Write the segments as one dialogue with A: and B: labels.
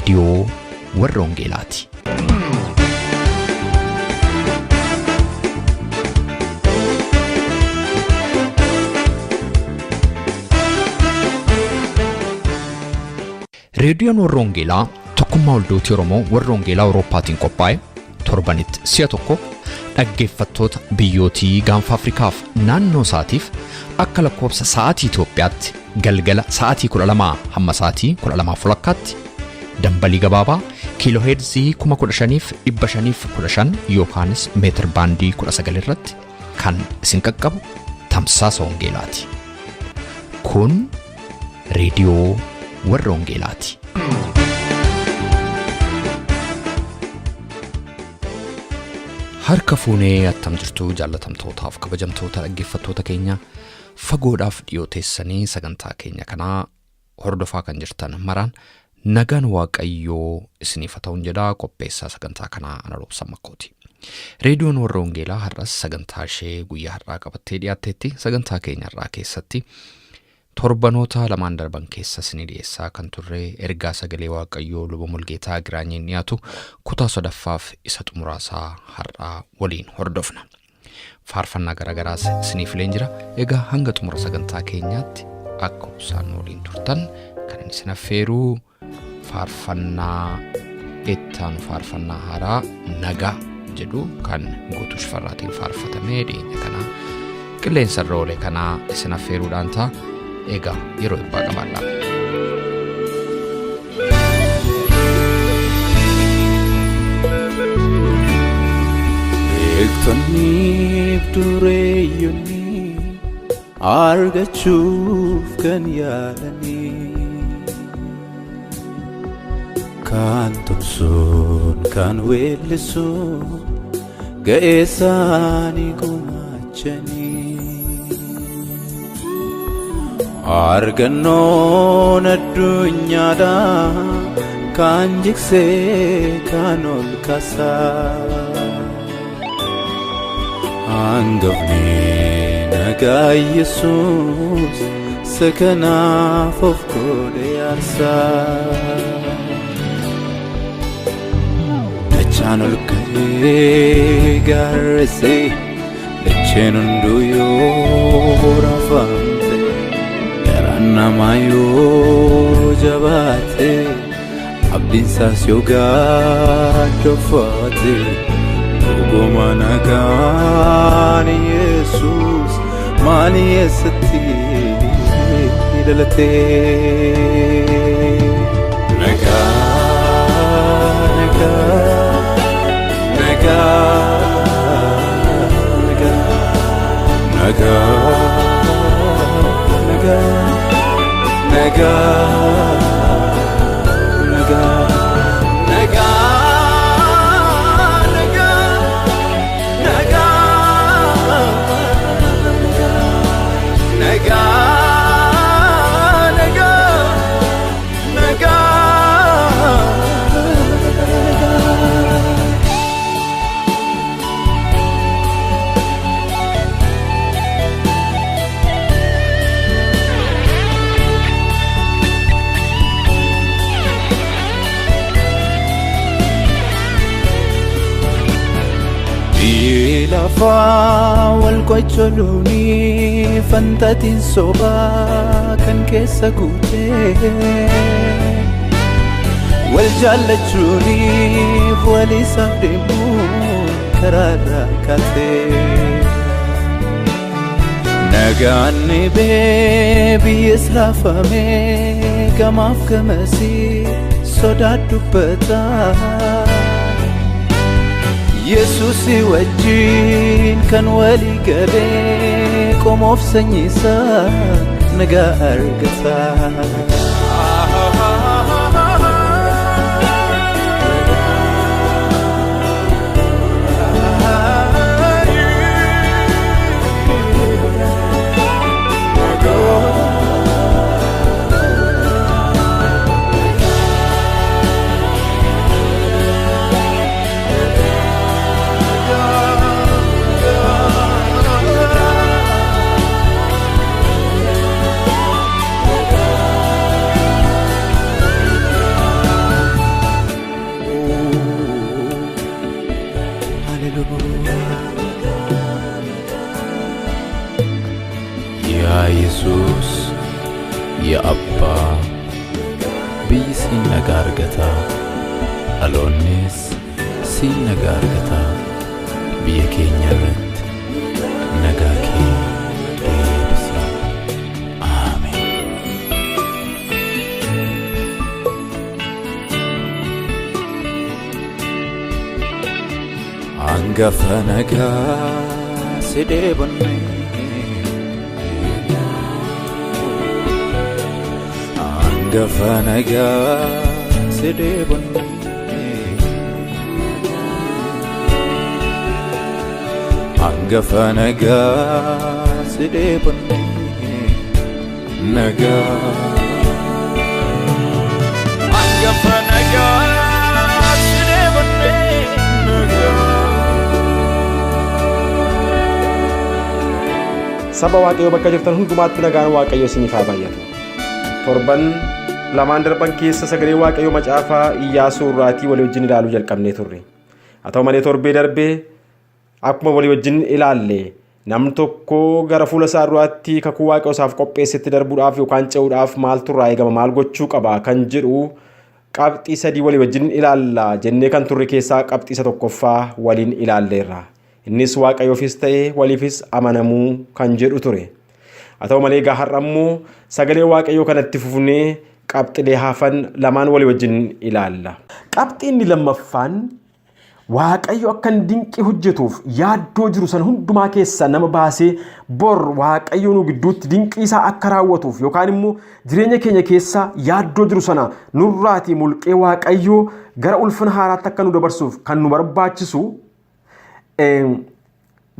A: Reediyoo warra Wangeelaati. Reediyoon warra Wangeelaa tokkummaa waldootii Oromoo warra Wangeelaa Awurooppaatiin qophaa'e torbanitti si'a tokko dhaggeeffattoota biyyootii gaanfa Afrikaaf naannoo isaatiif akka lakkoofsa sa'aatii Itoophiyaatti galgala sa'aatii 12 hamma sa'aatii 12:30tti dambalii gabaabaa kiilooheerzii 15,515 yookaanis meetir baandii 19 irratti kan isin qaqqabu tamsaasa Wangeelaati. Kun reediyoo warra Wangeelaati. Harka fuunee attam jirtu jaallatamtootaaf kabajamtoota dhaggeeffattoota keenya fagoodhaaf dhiyoo teessanii sagantaa keenya kanaa hordofaa kan jirtan maraan nagaan Waaqayyoo isiniif haa ta'uun jedha. Qopheessaa sagantaa kanaa ana Roobsan Makkooti. Reediyoon warra Wangeelaa har'as sagantaa ishee guyyaa har'aa qabattee dhiyaatteetti. Sagantaa keenya har'aa keessatti torbanoota lamaan darban keessa isinii dhiyeessaa kan turre ergaa sagalee Waaqayyoo luba Mulgeetaa Giraanyiin dhiyaatu kutaa sadaffaaf isa xumuraasaa har'aa waliin hordofna. Faarfannaa garaagaraas isiniif fileen jira. Egaa hanga xumura sagantaa keenyaatti akka obsaan nu waliin turtan kan inni isin affeeruu faarfannaa ittaanu faarfannaa haaraa nagaa jedhu kan Guutuu Shifarraatiin faarfatamee dhiyeenya kanaa qilleensa irra oole kanaa isin affeeruudhaan ta'a. Egaa yeroo eebbaa qabaadhaa.
B: Beektonni dureeyyonni argachuuf kan yaalanii kan tumsuun kan weellisuun ga'ee isaanii gumaachanii argannoon addunyaadhaa kan jigsee kan ol kaasaa hangafni nagaa Yesuus isa kanaaf of godhe aarsaa. Dachaan ol ka'ee gaarreessee dacheen hunduu yoo raafamte garaan namaa yoo jabaate abdiin isaas yoo gaaddoffate dhuguma nagaan Yesuus maal eessatti dhalate? Nagaa, nagaa, nagaa, nagaa, nagaa, nagaa, nagaa, nagaa, nagaa, nagaa, nagaa, nagaa, nagaa. Biyyi lafaa wal qocholuuni fantatiin sobaa kan keessa guutee wal jaallachuuniif wal isaaf deemuun karaarraa kaatee nagaan dhibee biyyis raafamee gamaaf gamasii sodaa dubbataa. Yesuus wajjin kan walii galee qomoof sanyiisaa nagaa argata. argata. Dhaloonnis siin nagaa argata. Biyya keenya irratti nagaa kee deebisi. Ameen. Hangafa nagaa si dheebonne. Hangafa nagaa si dheebonne. Hangafa nagaa si dheebonne. Nagaa. Hangafa nagaa si dheebonne. Nagaa.
C: Saba Waaqayyoo bakka jirtan hundumaatti nagaan Waaqayyoo isiniif haa baay'atu. Torban lamaan darban keessa sagalee Waaqayyoo macaafa Iyyaasuu irraatii walii wajjin ilaaluu jalqabnee turre. Haa ta'u malee torbee darbee akkuma walii wajjin ilaalle namni tokko gara fuula isaa duraatti kakuu Waaqayyoo isaaf qopheessetti darbuudhaaf yookaan ce'uudhaaf maaltu irraa eegama, maal gochuu qaba kan jedhu qabxii sadii walii wajjin ilaalla jennee kan turre keessaa qabxii isa tokkoffaa waliin ilaalleerra. Innis Waaqayyoofis ta'e waliifis amanamuu kan jedhu ture. Haa ta'u malee egaa har'a immoo sagalee Waaqayyoo kanatti fufnee qabxilee hafan lamaan walii wajjin ilaalla. Qabxii inni lammaffaan Waaqayyo akka inni dinqii hojjetuuf yaaddoo jiru sana hundumaa keessaa nama baasee bor Waaqayyo nu gidduutti dinqii isaa akka raawwatuuf yookaan immoo jireenya keenya keessa yaaddoo jiru sana nurraatii mulqee Waaqayyo gara ulfina haaraatti akka nu dabarsuuf kan nu barbaachisu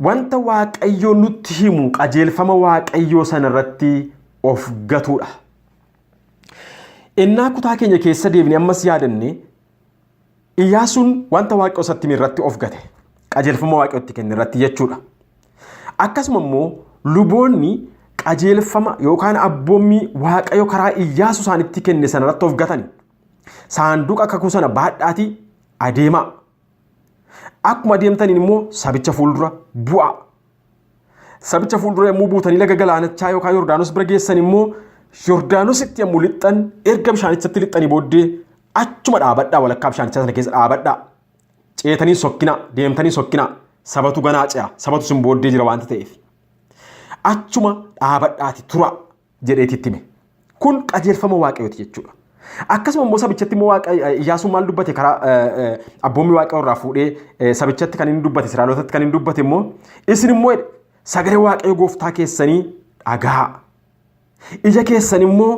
C: wanta Waaqayyo nutti himu qajeelfama Waaqayyoo sana irratti of gatuudha. Ennaa kutaa keenya keessa deebinee ammas yaadanne Iyyaasuun wanta Waaqayyo isatti hime irratti of gate. Qajeelfama Waaqayyo itti kenne irratti jechuudha. Akkasuma immoo luboonni qajeelfama yookaan abboommii Waaqayyo karaa Iyyaasuu isaanitti kenne sana irratti of gatani. Saanduqa kakuu sana baadhaatii adeemaa. Akkuma adeemtaniin immoo sabicha fuuldura bu'aa. Sabicha fuuldura yommuu buutanii laga galaanichaa yookaan Yordaanos bira geessan immoo Yordaanositti yommuu lixxan erga bishaanichatti lixxanii booddee achuma dhaabadhaa, walakkaa bishaanichaa sana keessa dhaabadhaa. Ceetanii sokkinaa, deemtanii sokkinaa. Sabatu ganaa ce'a, sabatu sin booddee jira waanta ta'eef. Achuma dhaabadhaati tura jedheeti itti hime. Kun qajeelfama Waaqayyooti jechuudha. Akkasuma immoo sabichatti immoo Iyyaasuun maal dubbate karaa abboommii Waaqayyoo irraa fuudhee sabichatti kan inni dubbate, Israa'elootatti kan inni dubbate immoo isin immoo jedhe, sagalee Waaqayyo gooftaa keessanii dhaga'a. Ija keessan immoo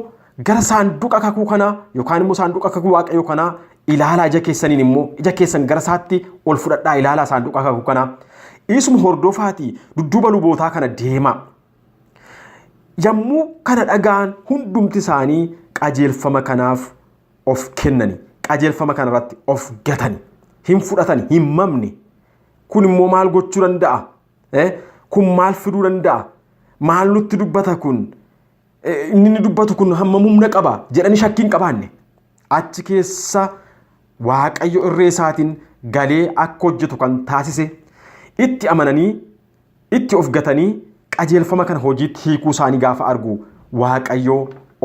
C: gara saanduqa kakuu kanaa yookaan immoo saanduqa kakuu Waaqayyoo kanaa ilaalaa, ija keessaniin immoo ija keessan gara isaatti ol fudhadhaa ilaalaa saanduqa kakuu kanaa. Isuma hordofaatii dudduuba lubootaa kana deemaa. Yommuu kana dhaga'an hundumti isaanii qajeelfama kanaaf of kennani. Qajeelfama kanarratti of gatani. Hin fudhatani, hin mamne. Kun immoo maal gochuu danda'a? Kun maal fiduu danda'a? Maal nutti dubbata kun? Inni inni dubbatu kun hammam humna qaba? Jedhanii shakkii hin qabaanne. Achi keessa Waaqayyo irree isaatiin galee akka hojjetu kan taasise itti amananii itti of gatanii qajeelfama kana hojiitti hiikuu isaanii gaafa argu Waaqayyo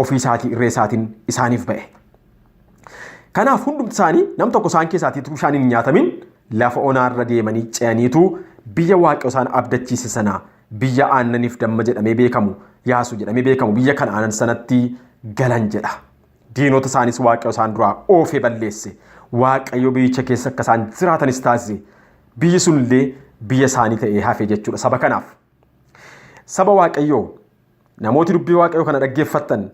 C: ofii isaatii irree isaatiin isaaniif ba'e. Kanaaf hundumti isaanii nam tokko isaan keessaatii utuu bishaaniin hin nyaatamin lafa onaarra deemanii ce'aniitu biyya Waaqayyo isaan abdachiise sana, biyya aannaniif damma jedhamee beekamu, Yaasu jedhamee beekamu, biyya Kana'aanan sanatti galan jedha. Diinota isaanis Waaqayyo isaan duraa oofee balleesse. Waaqayyo biyyicha keessa akka isaan jiraatanis taasise. Biyyi sunillee biyya isaanii ta'ee hafe jechuudha saba kanaaf. Saba Waaqayyoo, namooti dubbii Waaqayyoo kana dhaggeeffattan,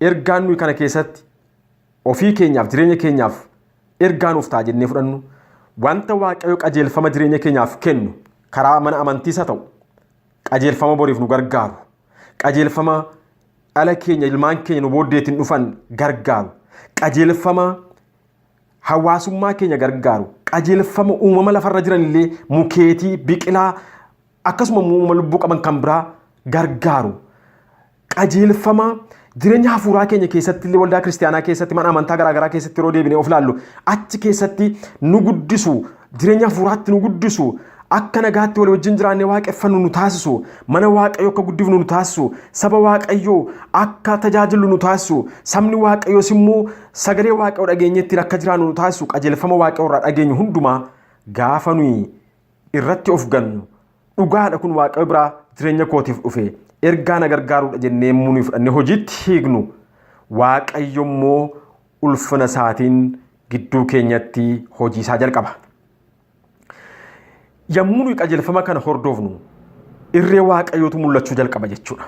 C: ergaan nuyi kana keessatti ofii keenyaaf jireenya keenyaaf ergaa nuuf ta'a jennee fudhannu, wanta Waaqayyo qajeelfama jireenya keenyaaf kennu karaa mana amantiis haa ta'u, qajeelfama boriif nu gargaaru, qajeelfama dhala keenya ilmaan keenya nu booddeetiin dhufan gargaaru, qajeelfama hawaasummaa keenya gargaaru, qajeelfama uumama lafarra jiran illee mukeetii, biqilaa, akkasuma uumama lubbuu qaban kan biraa gargaaru, qajeelfama jireenya hafuuraa keenya keessatti illee waldaa kiristaanaa keessatti mana amantaa garaagaraa keessatti yeroo deebinee of ilaallu achi keessatti nu guddisu, jireenya hafuuraatti nu guddisu, Akka nagaatti walii wajjin jiraannee waaqeffannu nu taasisu, mana Waaqayyoo akka guddifnu nu taasisu, saba Waaqayyoo akka tajaajillu nu taasisu, sabni Waaqayyoos immoo sagalee Waaqayyoo dhageenye ittiin akka jiraannu nu taasisu, qajeelfama Waaqayyoo irraa dhageenyu hundumaa gaafa nuyi irratti of gannu, dhugaadha kun Waaqayyo biraa jireenya kootiif dhufe, ergaa na gargaaruudha jennee yommuu nuyi fudhannee hojiitti hiiknu, Waaqayyo immoo ulfina isaatiin gidduu keenyatti hojii isaa jalqaba. Yommuu nuyi qajeelfama kana hordofnu irree Waaqayyootu mul'achuu jalqaba jechuudha.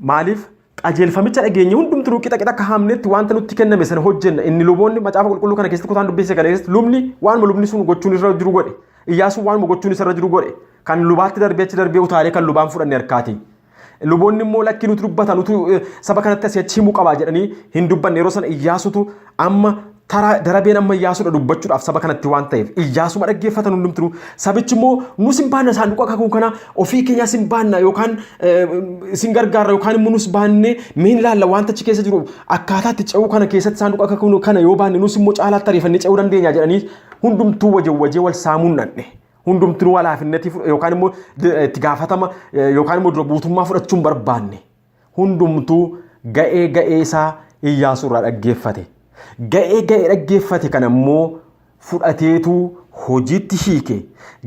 C: Maaliif qajeelfamicha dhageenye hundumtuu qixa qixa akka haamnetti wanta nutti kenname sana hojjenna. Inni luboonni macaafa qulqulluu kana keessatti kutaan dubbise kana keessatti lubni waanuma lubni sun gochuun irra jiru godhe. Iyyaasuun waanuma gochuun isarra jiru godhe. Kan lubaatti darbee achi darbee utaalee kan lubaan fudhanne harkaati. Luboonni immoo lakki nuti dubbata nuti saba kanatti asii achi himuu qabaa jedhanii hin dubbanne. Yeroo sana Iyyaasutu amma taraa darabeen amma Iyyaasuudha dubbachuudhaaf saba kanatti waan ta'eef Iyyaasuma dhaggeeffatan hundumtinuu. Sabichi immoo nus hin baanna saanduqa kakuu kana ofii keenyaas hin baanna yookaan isin gargaarra yookaan immoo nus baannee mee hin ilaalla wanta achi keessa jiru akkaataa itti ce'uu kana keessatti saanduqa kakuu kana yoo baanne nus immoo caalaatti ariifannee ce'uu dandeenya jedhanii hundumtuu wajawwajee wal saamuun dhandhe. Hundumtinuu walaafinnatii yookaan immoo itti gaafatama yookaan immoo dura buutummaa fudhachuu hin barbaanne. Hundumtuu ga'ee ga'ee isaa Iyyaasuu irraa dhaggeeffate. Ga'ee ga'ee dhaggeeffate kana immoo fudhateetu hojiitti hiike.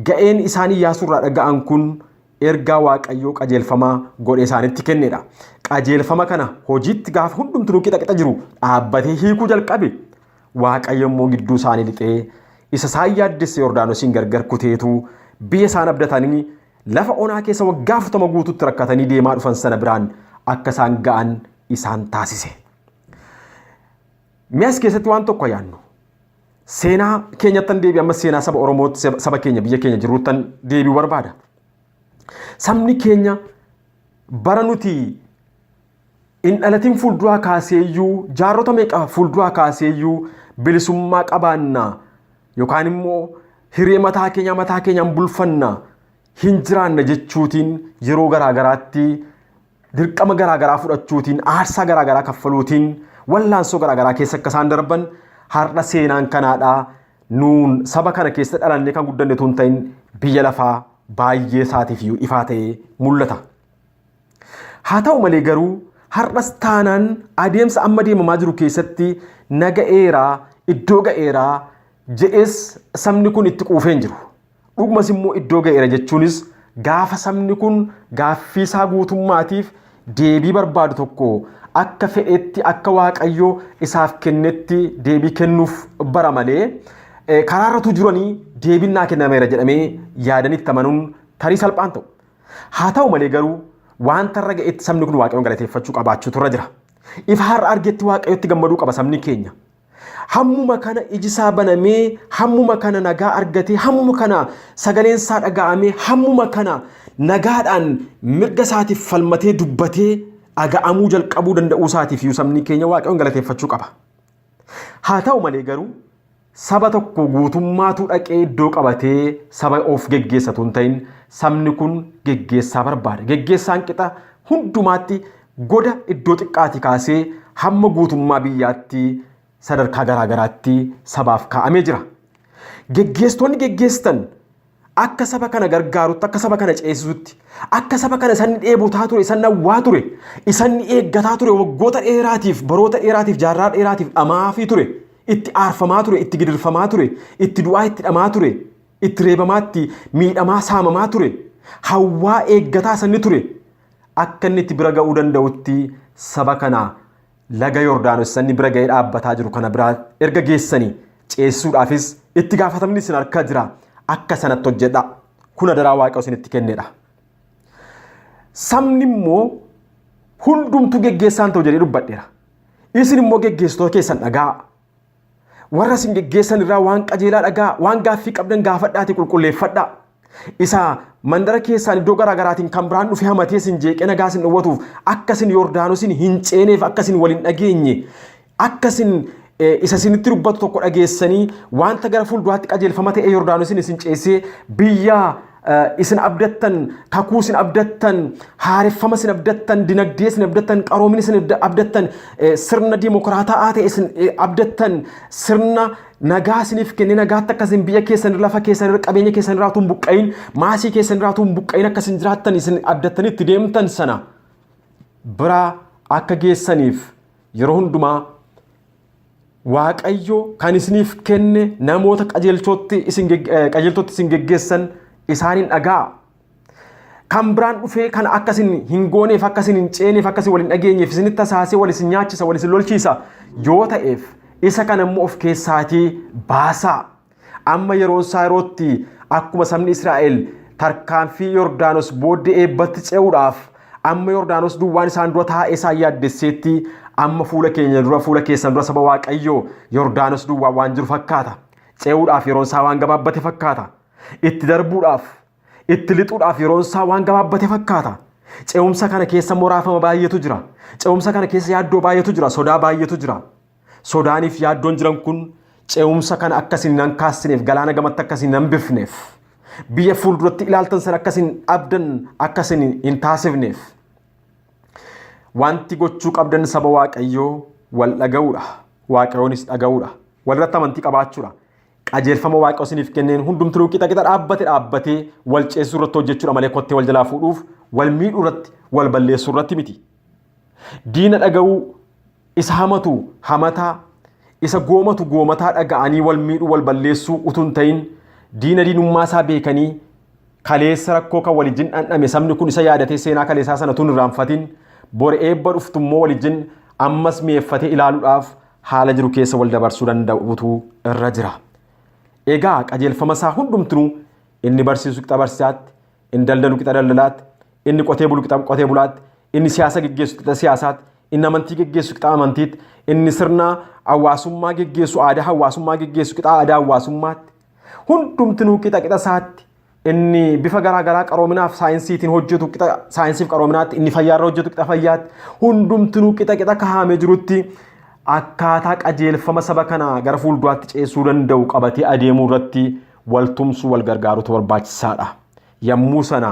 C: Ga'een isaan Iyyaasuu irraa dhaga'an kun ergaa Waaqayyoo qajeelfama godhee isaanitti kennedha. Qajeelfama kana hojiitti gaafa hundumtinuu qixa qixa jiru dhaabbatee hiikuu jalqabe. Waaqayyo immoo gidduu isaanii lixee isa isaan yaaddesse Yordaanosiin gargar kuteetu biyya isaan abdatanii lafa onaa keessa waggaa 40 guutuutti rakkatanii deemaa dhufan sana biraan akka isaan ga'an isaan taasise. Mee as keessatti waan tokko yaannu. Seenaa keenyattan deebi'e, amma seenaa saba Oromootti, saba keenya biyya keenya jiruuttan deebi'uu barbaada. Sabni keenya bara nuti hin dhalatin fuulduraa kaaseeyyuu, jaarrota meeqa fuulduraa kaaseeyyuu bilisummaa qabaanna yookaan immoo hiree mataa keenyaa mataa keenyaan bulfanna hin jiraanna jechuutiin yeroo garaa garaatti dirqama garaa garaa fudhachuutiin aarsaa garaa garaa kaffaluutiin wallaansoo garaa garaa keessa akka isaan darban har'a seenaan kanaadhaa nuun saba kana keessa dhalannee kan guddanne tun ta'in biyya lafaa baay'ee isaatiif iyyuu ifaa ta'ee mul'ata. Haa ta'u malee garuu har'as taanaan adeemsa amma deemamaa jiru keessatti na ga'eeraa, iddoo ga'eeraa jedhees sabni kun itti quufee hin jiru. Dhugumas immoo iddoo ga'eera jechuunis gaafa sabni kun gaaffii isaa guutummaatiif deebii barbaadu tokko akka fedhetti akka Waaqayyo isaaf kennetti deebii kennuuf bara malee karaarratu jiranii deebiin naa kennameera jedhamee yaadanii itti amanuun tarii salphaan ta'u. Haa ta'u malee garuu wanta irra ga'etti sabni kun Waaqayyoon galateeffachuu qabaachuutu irra jira. Ifa har'a argetti Waaqayyotti gammaduu qaba sabni keenya. Hammuma kana iji isaa banamee, hammuma kana nagaa argatee, hammuma kana sagaleen isaa dhaga'amee, hammuma kana nagaadhaan mirga isaatiif falmatee dubbatee dhaga'amuu jalqabuu danda'uu isaatiif iyyuu sabni keenya Waaqayyoon galateeffachuu qaba. Haa ta'u malee garuu saba tokko guutummaatu dhaqee iddoo qabatee saba of geggeessatu hin ta'in sabni kun geggeessaa barbaada. Geggeessaan qixa hundumaatti goda iddoo xiqqaatii kaasee hamma guutummaa biyyaatti sadarkaa garaa garaatti sabaaf kaa'amee jira. Geggeessitoonni geggeessitan akka saba kana gargaarutti, akka saba kana ceesisutti, akka saba kana isanni dheebotaa ture, isanni hawwaa ture, isanni eeggataa ture waggoota dheeraatiif, baroota dheeraatiif, jaarraa dheeraatiif dhamaafii ture, itti aarfamaa ture, itti gidirfamaa ture, itti du'aa itti dhamaa ture, itti reebamaa, itti miidhamaa, saamamaa ture, hawwaa eeggataa isanni ture, akka inni itti bira ga'uu danda'utti saba kana laga Yordaanos isanni bira ga'ee dhaabbataa jiru kana biraa erga geessanii ceesisuudhaafis itti gaafatamni isin harka jira, akka sanatti hojjedha. Kun adaraa Waaqayyo isinitti kennedha. Sabni immoo hundumtuu geggeessaan ta'u jedhee dubbadheera. Isin immoo geggeessitoota keessan dhagaa. Warra isin geggeessan irraa waan qajeelaa dhagaa, waan gaaffii qabdan gaafadhaatii qulqulleeffadhaa. Isa mandara keessaan iddoo garaa garaatiin kan biraan dhufee hamatee isin jeeqee nagaa isin dhowwatuuf akka isin Yordaanosin hin ceeneef, akka isin wal hin dhageenye, akka isin isa isinitti dubbatu tokko dhageessanii wanta gara fuulduraatti qajeelfama ta'ee Yordaanosin isin ceesee biyya isin abdattan, kakuu isin abdattan, haareffama isin abdattan, dinagdee isin abdattan, qaroomina isin abdattan, sirna dimokiraataa ta'e isin abdattan, sirna nagaa isiniif kenne, nagaatti akka isin biyya keessan, lafa keessan irra, qabeenya keessan irraa utuu hin buqqa'in, maasii keessan irraa utuu hin buqqa'in akka isin jiraattan isin abdattanii itti deemtan sana biraa akka geessaniif yeroo hundumaa Waaqayyo kan isiniif kenne namoota qajeelchootti isin qajeeltootti isin geggeessan isaaniin dhaga'a. Kan biraan dhufee kana akka isin hin gooneef, akka isin hin ceeneef, akka isin wal hin dhageenyeef isinitti tasaasee wal isin nyaachisa, wal isin lolchiisa yoo ta'eef, isa kana immoo of keessaatii baasaa. Amma yeroon isaa yerootti akkuma sabni Israa'el tarkaanfii Yordaanos booddee eebbatti ce'uudhaaf amma Yordaanos duwwaan isaan dura taa'ee isaan yaaddesseetti, amma fuula keenya dura, fuula keessan dura, saba Waaqayyoo, Yordaanos duwwaan waan jiru fakkaata. Ce'uudhaaf yeroon isaa waan gabaabbate fakkaata. Itti darbuudhaaf, itti lixuudhaaf yeroon isaa waan gabaabbate fakkaata. Ce'umsa kana keessa moraafama baay'eetu jira. Ce'umsa kana keessa yaaddoo baay'eetu jira. Sodaa baay'eetu jira. Sodaaniif yaaddoon jiran kun ce'umsa kana akka isin hin hankaassineef, galaana gamatti akka isin hin hambifneef, biyya fuulduratti ilaaltan sana akka isin dhabdan akka isin hin taasifneef, wanti gochuu qabdan, saba Waaqayyoo, wal dhaga'uudha. Waaqayyoonis dhaga'uudha. Walirratti amantii qabaachuudha. Qajeelfama Waaqayyo isiniif kenneen hundumtuu qixa qixa dhaabbate dhaabbatee wal ceesisuu irratti hojjechuudha malee kottee wal jalaa fuudhuuf, wal miidhuu irratti, wal balleessuu irratti miti. Diina dhaga'uu, isa hamatu hamataa, isa goomatu goomataa dhaga'anii wal miidhuu, wal balleessuu utuu hin ta'in, diina diinummaa isaa beekanii, kaleessa rakkoo kan walijjin dhandhame sabni kun isa yaadatee, seenaa kaleessaa sana tun irraanfatin, bor eebba dhuftu immoo walijjin ammas mi'eeffatee ilaaluudhaaf haala jiru keessa wal dabarsuu danda'utu irra jira. Egaa qajeelfama isaa hundumtinuu, inni barsiisu qixa barsiisaatti, inni daldalu qixa daldalaatti, inni qotee bulu qixa qotee bulaatti, inni siyaasa geggeessu qixa siyaasaatti, inni amantii geggeessu qixa amantiitti, inni sirna hawaasummaa geggeessu, aadaa hawaasummaa geggeessu qixa aadaa hawaasummaatti, hundumtinuu qixa qixa isaatti, inni bifa garaa garaa qaroominaaf saayinsiitiin hojjetu qixa saayinsiif qaroominaatti, inni fayyaarra hojjetu qixa fayyaatti, hundumtinuu qixa qixa kaa'amee jirutti akkaataa qajeelfama saba kana gara fuulduraatti ceesuu danda'u qabatee adeemuu irratti wal tumsuu, wal gargaaruutu barbaachisaadha. Yommuu sana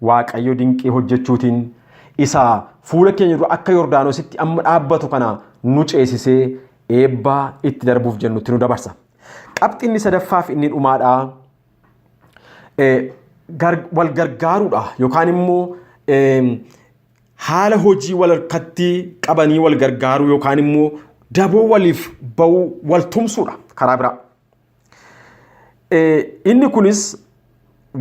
C: Waaqayyo dinqii hojjechuutiin isa fuula keenya dura akka Yordaanositti amma dhaabbatu kana nu ceesisee eebbaa itti darbuuf jennutti nu dabarsa. Qabxiin inni sadaffaaf inni dhumaadhaa wal gargaaruudha yookaan immoo haala hojii wal harkatti qabanii wal gargaaruu yookaan immoo daboo waliif ba'uu, wal tumsuudha karaa biraa. Inni kunis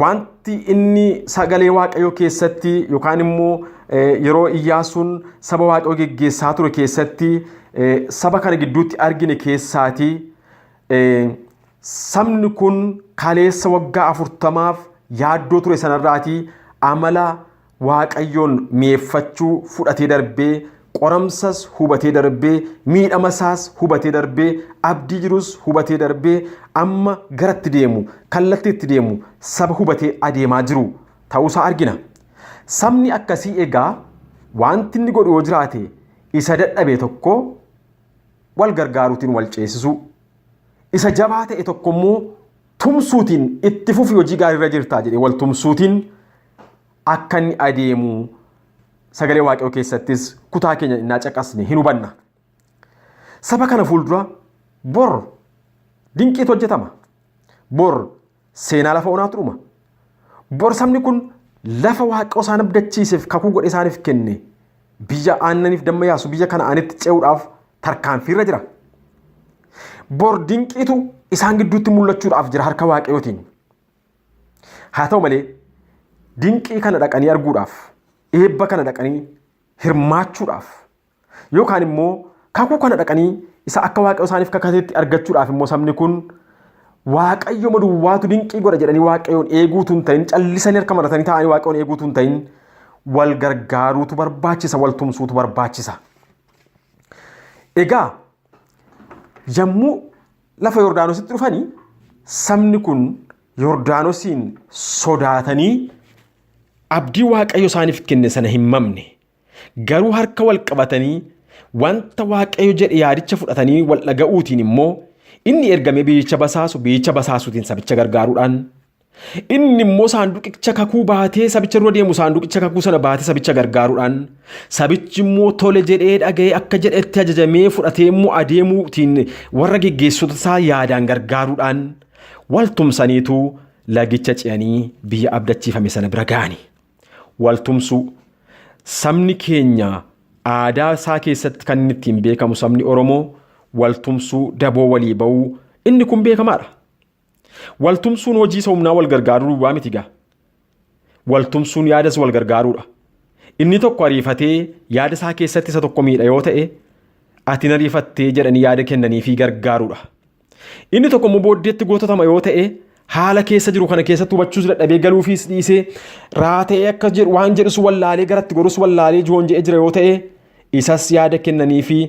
C: wanti inni sagalee Waaqayyoo keessatti yookaan immoo yeroo Iyyaasuun saba Waaqayyoo geggeessaa ture keessatti saba kana gidduutti argine keessaatii, sabni kun kaleessa waggaa 40f yaaddoo ture sanarraatii amala Waaqayyoon mi'eeffachuu fudhatee darbee, qoramsas hubatee darbee, miidhamasaas hubatee darbee, abdii jirus hubatee darbee, amma garatti deemu, kallattii itti deemu saba hubatee adeemaa jiru ta'uusaa argina. Sabni akkasii egaa wanti inni godhu yoo jiraate, isa dadhabe tokko wal gargaaruutiin wal ceesisuu, isa jabaa ta'e tokko immoo tumsuutiin, itti fufi, hojii gaariirra jirtaa jedhee wal tumsuutiin akka inni adeemu sagalee Waaqayyoo keessattis kutaa keenya innaa caqasne hin hubanna. Saba kana fuuldura bor dinqiitu hojjetama. Bor seenaa lafa onaatu dhuma. Bor sabni kun lafa Waaqayyo isaan abdachiiseef kakuu godhe isaaniif kenne, biyya aannaniif damma yaasu, biyya Kana'aanitti ce'uudhaaf tarkaanfiirra jira. Bor dinqiitu isaan gidduutti mul'achuudhaaf jira harka Waaqayyootiin. Haa ta'u malee, dinqii kana dhaqanii arguudhaaf, eebba kana dhaqanii hirmaachuudhaaf, yookaan immoo kakuu kana dhaqanii isa akka Waaqayyo isaaniif kakateetti argachuudhaaf immoo, sabni kun Waaqayyo duwwaatu dinqii godha jedhanii Waaqayyoon eeguutu hin ta'in, callisanii harka maratanii taa'anii Waaqayyoon eeguutu hin ta'in, wal gargaaruutu barbaachisa, wal tumsuutu barbaachisa. Egaa yommuu lafa Yordaanositti dhufanii, sabni kun Yordaanosiin sodaatanii abdii Waaqayyo isaaniif kenne sana hin mamne. Garuu harka wal qabatanii wanta Waaqayyo jedhe yaadicha fudhatanii wal dhaga'uutiin immoo, inni ergamee biyyicha basaasu biyyicha basaasuutiin sabicha gargaaruudhaan Inni immoo saanduqicha kakuu baatee sabicha dura deemu saanduqicha kakuu sana baatee sabicha gargaaruudhaan sabichi immoo tole jedhee dhaga'ee akka jedhetti ajajamee fudhatee immoo adeemuutiin warra geggeessota isaa yaadaan gargaaruudhaan wal tumsaniitu lagicha ce'anii biyya abdachiifame sana bira ga'ani. Wal tumsuu sabni keenya aadaa isaa keessatti kan inni ittiin beekamu sabni Oromoo wal tumsuu daboo walii ba'uu inni kun beekamaadha. Wal tumsuun hojii isa humnaa wal gargaaruu duwwaa miti gaa. Wal tumsuun yaadas wal gargaaruudha. Inni tokko ariifatee yaada isaa keessatti isa tokko miidha yoo ta'e ati na ariifattee jedhanii yaada kennanii fi gargaaruudha. Inni tokko immoo booddeetti gootatama yoo ta'e haala keessa jiru kana keessatti hubachuus dadhabee galuufiis dhiisee raata'ee akka jedhu waan jedhus wallaalee garatti gorus wallaalee joon jedhee jira yoo ta'e isas yaada kennanii fi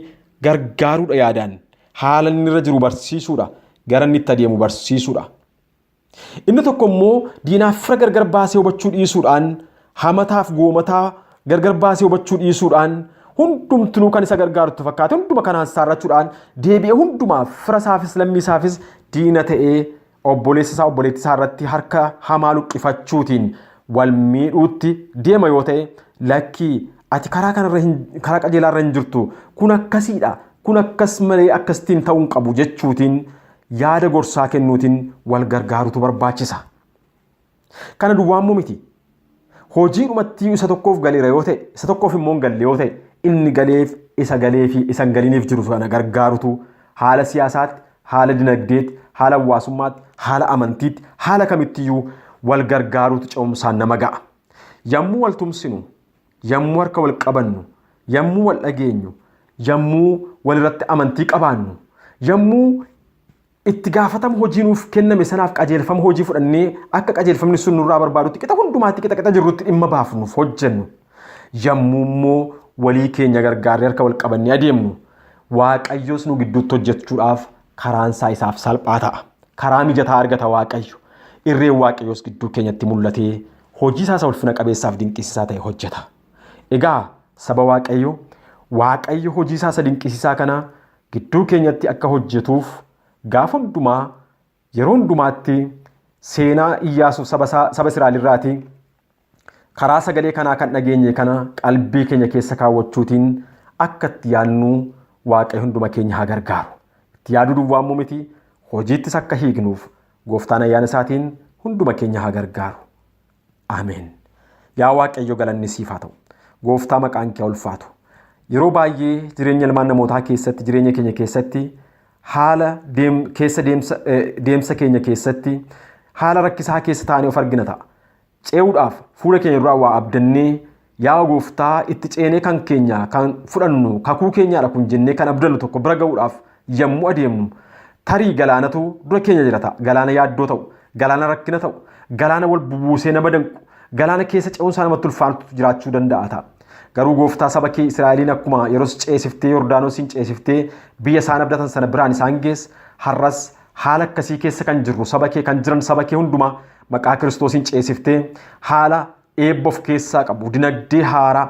C: gargaaruudha yaadaan. Haala inni irra jiru barsiisuudha. Gara inni itti adeemu barsiisuudha. Inni tokko immoo diinaaf fira gargar baasee hubachuu dhiisuudhaan hamataaf goomataa gargar baasee hubachuu dhiisuudhaan hundumtinuu kan isa gargaarutti fakkaate hunduma kanaan saarrachuudhaan deebi'ee hundumaaf fira isaafis lammii isaafis diina ta'ee obboleessa isaa obboleettii isaa irratti harka hamaa luqqifachuutiin wal miidhuutti deema yoo ta'e lakkii ati karaa kanarra hin karaa qajeelaa irra hin jirtu kun akkasiidha kun akkas malee akkasitiin ta'uu hin qabu jechuutiin yaada gorsaa kennuutiin wal gargaarutu barbaachisa. Kana duwwaa immoo miti. Hojiidhumatti isa tokkoof galeera yoo ta'e isa tokkoof immoo hin galle yoo ta'e inni galeef isa galee fi isa hin galiniif jiru sana gargaarutu haala siyaasaatti, haala dinagdeetti, haala hawaasummaatti, haala amantiitti, haala kamittiyyuu wal gargaaruutu ce'umsaan nama ga'a. Yommuu wal tumsinu, yommuu harka wal qabannu, yommuu wal dhageenyu, yommuu walirratti amantii qabaannu, yommuu itti gaafatama hojii nuuf kenname sanaaf qajeelfama hojii fudhannee akka qajeelfamni sun nurraa barbaadutti qixa hundumaatti qixa qixa jirrutti dhimma baafnuuf hojjennu. Yommuu immoo walii keenya gargaarree harka wal qabannee adeemnu Waaqayyos nu gidduutti hojjechuudhaaf karaan isaa isaaf salphaa ta'a. Karaa mijataa argata Waaqayyo. Irreen Waaqayyoos gidduu keenyatti mul'atee hojii isaa isa ulfina qabeessaaf dinqisiisaa ta'e hojjeta. Egaa saba Waaqayyo, Waaqayyo hojii isaa isa dinqisiisaa kana gidduu keenyatti akka hojjetuuf gaafa hundumaa yeroo hundumaatti seenaa Iyyaasuuf saba saba Israa'el irraati karaa sagalee kanaa kan dhageenye kana qalbii keenya keessa kaawwachuutiin akka itti yaadnu Waaqayyo hunduma keenya haa gargaaru. Itti yaaduu duwwaa immoo miti hojiittis akka hiiknuuf gooftaan ayyaana isaatiin hunduma keenya haa gargaaru. Ameen. Yaa Waaqayyo galanni siif haa ta'u. Gooftaa maqaan kee haa ulfaatu. Yeroo baay'ee jireenya ilmaan namootaa keessatti jireenya keenya keessatti haala keessa deemsa keenya keessatti haala rakkisaa keessa taanee of argina ta'a. Ce'uudhaaf fuula keenya duraa waa abdannee yaa gooftaa itti ceenee kan keenya kan fudhannu kakuu keenyaadha kun jennee kan abdannu tokko bira ga'uudhaaf yommuu adeemnu tarii galaanatu dura keenya jira ta'a. Galaana yaaddoo ta'u, galaana rakkina ta'u, galaana wal bubuusee nama danqu, galaana keessa ce'uunsaa namatti ulfaatu jiraachuu danda'a ta'a. Garuu gooftaa saba kee Israa'eliin akkuma yeroos ceesiftee Yordaanosiin ceesiftee biyya isaan abdatan sana biraan isaan geesse har'as haala akkasii keessa kan jirru saba kee kan jiran saba kee hundumaa maqaa Kiristoosiin ceesiftee haala eebba of keessaa qabu dinagdee haaraa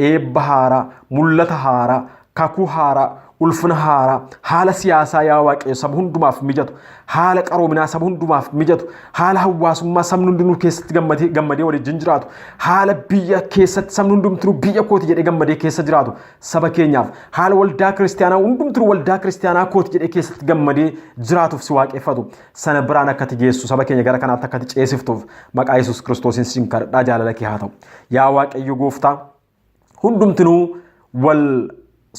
C: eebba haaraa mul'ata haaraa kakuu haaraa ulfina haaraa haala siyaasaa yaa waaqayyo saba hundumaaf mijatu haala qaroominaa saba hundumaaf mijatu haala hawaasummaa sabni hundinuu keessatti gammadee gammadee waliin jiraatu haala biyya keessatti sabni hundumtinuu biyya kooti jedhee gammadee keessa jiraatu saba keenyaaf haala waldaa kiristaanaa hundumtinuu waldaa kiristaanaa kooti jedhee keessatti gammadee jiraatuuf si waaqeffatu sana biraan akka ati geessu saba keenya gara kanaatti akka ati ceesiftuuf maqaa Yesuus Kiristoosiin sin kadhadhaa jaalala kee haa ta'u. Yaa Waaqayyo gooftaa hundumtinuu wal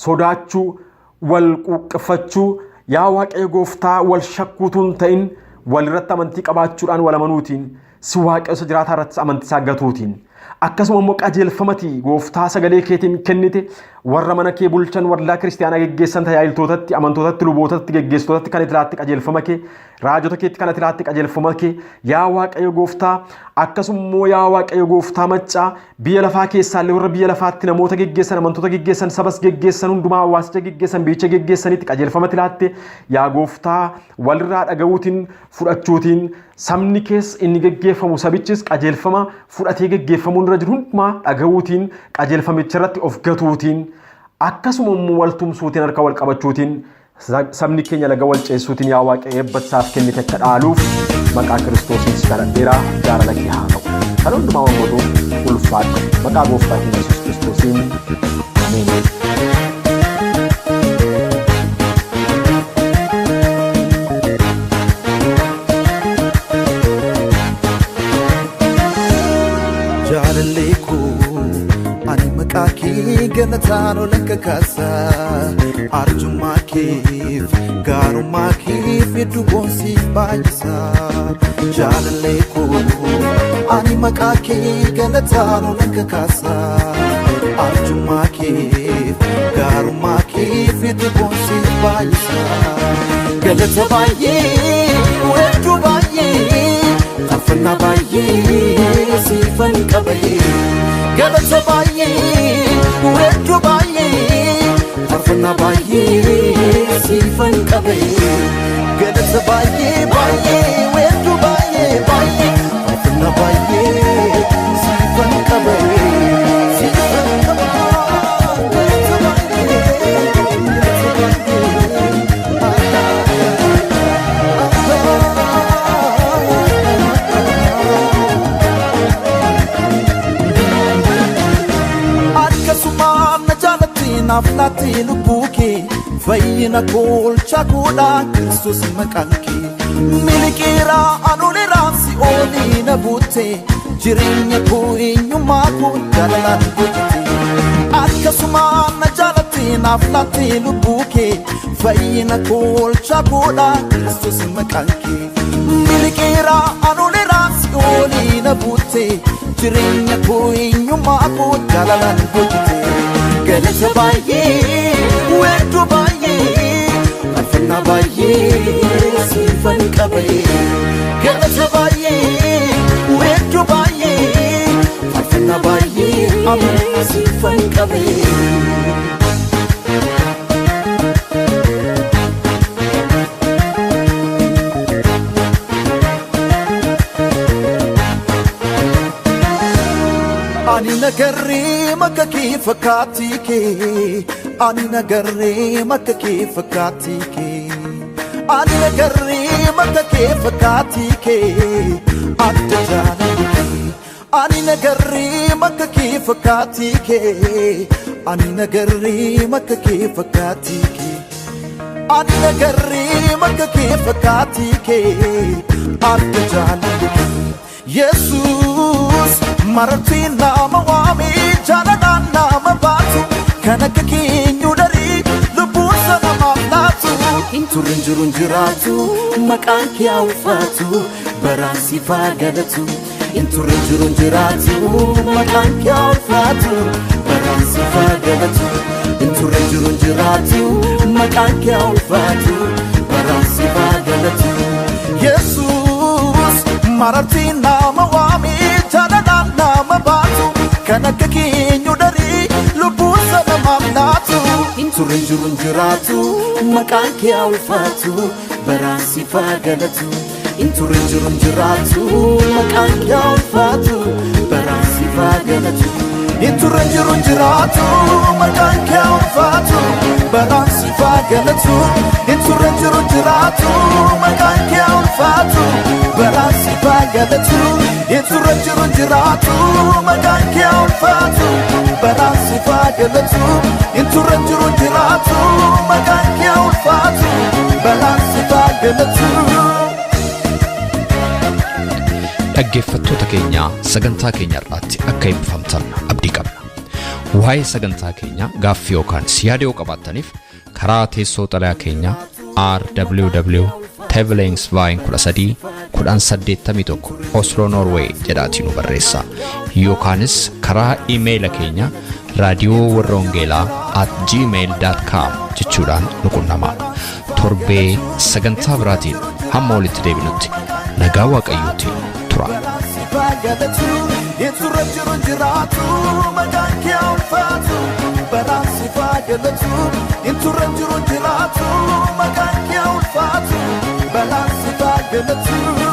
C: sodaachuu wal quuqqeffachuu yaa Waaqayyo gooftaa wal shakkuutuu hin ta'in walirratti amantii qabaachuudhaan wal amanuutiin si Waaqayyo isa jiraataa irrattis amantii isaa gatuutiin akkasuma immoo qajeelfamati gooftaa sagalee keetiin kennite warra mana kee bulchan waldaa kiristaanaa geggeessan tajaajiltootatti amantootatti lubootatti geggeessitootatti kan itti laatte qajeelfama kee raajota keetti kan ati laatte qajeelfama kee yaa Waaqayyo gooftaa akkasuma immoo yaa Waaqayyo gooftaa maccaa biyya lafaa keessaallee warra biyya lafaatti namoota geggeessan amantoota geggeessan sabas geggeessan hundumaa hawaasicha geggeessan biyyicha geggeessanitti qajeelfama itti laatte yaa gooftaa walirraa dhaga'uutiin fudhachuutiin sabni kees inni geggeeffamu sabichis qajeelfama fudhatee geggeeffamuun irra jiru hundumaa dhaga'uutiin qajeelfamicha irratti of gatuutiin akkasuma immoo wal tumsuutiin harka wal qabachuutiin Sabni keenya laga wal ceessuutiin yaa Waaqa eebba isaaf kennite akka dhaaluuf maqaa Kiristoosiin si kadhadheera jaalala kee haa ta'u. Kan hundumaa waan gootuuf ulfaadhu. Maqaa gooftaa keenya Yesuus Kiristoosiin. Ameen.
B: Jaalallee koo ani maqaa kee galataan ol akka kaasa arjummaa keef gaarummaa keef hedduu boonsiif baay'isa. Jaalallee koo ani maqaa kee galataan ol akka kaasa arjummaa keef gaarummaa keef hedduu boonsiif baay'isa. Galata baay'ee hedduu baay'ee faarfannaa baay'ee siifan qabee galata baay'ee hedduu baay'ee faarfannaa baay'ee siifan qabee galata baay'ee baay'ee hedduu baay'ee baay'ee faarfannaa baay'ee siifan qabee siifan qabaa galata baay'ee galata baay'ee. Akkasumaan na jaalatti naaf laatti lubbuu kee fayyina koolchaa koodhaa Kiristoos maqaan kee miliqeera anuleeraan si'oolii na buute jireenya koo eenyummaa koo jaalalaan hojjete. Akkasumaan na jaalatti naaf laatti lubbuu kee fayyina koolchaa koodhaa Kiristoos maqaan kee miliqeera anuleeraan si'oolii na buute jireenya koo eenyummaa koo jaalalaan hojjete. Galata baay'ee hedduu baay'ee faarfannaa baay'ee siifan qabee galata baay'ee hedduu baay'ee faarfannaa baay'ee amee siifan qabee. Ani nagarree makka kee fakkaattii kee ani nagarree makka kee fakkaattii kee ani nagarree makka kee fakkaattii kee adda jaalalli kee ani nagarree makka kee fakkaattii kee ani nagarree makka kee fakkaattii kee ani nagarree makka kee fakkaattii kee adda jaalalli kee Yesuus marartii nama waamee jaalalaan nama baatu kan akka keenyu darii lubbuun namaaf laatu. Hin turre hin jiru hin jiraatu maqaan kee haa ulfaatu baraan siif haa galatu. Hin turre hin jiru hin jiraatu maqaan kee haa ulfaatu baraan siif haa galatu. Hin turre hin jiru hin jiraatu maqaan kee haa ulfaatu baraan siif haa galatu. Yesuus marartii nama waamee jaalalaan nama baatu kan akka keenyu darii lubbuun namaaf laatu. Hin turre hin jiru hin jiraatu maqaan kee haa ulfaatu baraan siif haa galatu. Hin turre hin jiru hin jiraatu maqaan kee haa ulfaatu baraan siif haa galatu. Hin turre hin jiru hin jiraatu maqaan kee haa ulfaatu baraan siif haa galatu. Hin turre hin jiru hin jiraatu maqaan kee haa ulfaatu baraan siif haa galatu. Hin turre hin jiru hin jiraatu maqaan kee haa ulfaatu baraan siif haa galatu. Hin turre hin jiru hin jiraatu maqaan kee haa ulfaatu baraan siif haa galatu.
A: Dhaggeeffattoota keenya sagantaa keenya irraatti akka eebbifamtan abdii qabna. Waa'ee sagantaa keenya gaaffii yookaan yaada yoo qabaattaniif karaa teessoo xalayaa keenya RWW Tevelingsveien 13 1081 Oslo Norway jedhaatii nu barreessaa. Yookaanis karaa iimeeyila keenya raadiyoo warra wangeelaa @gmail.com jechuudhaan nu qunnamaa. Torbee sagantaa biraatiin hamma walitti deebinutti nagaa Waaqayyootiin tura.
B: Hin turre hin jiru hin jiraatu maqaan kee haa ulfaatu baraan siif haa galatu. Hin turre hin jiru hin jiraatu maqaan kee haa ulfaatu baraan siif haa galatu.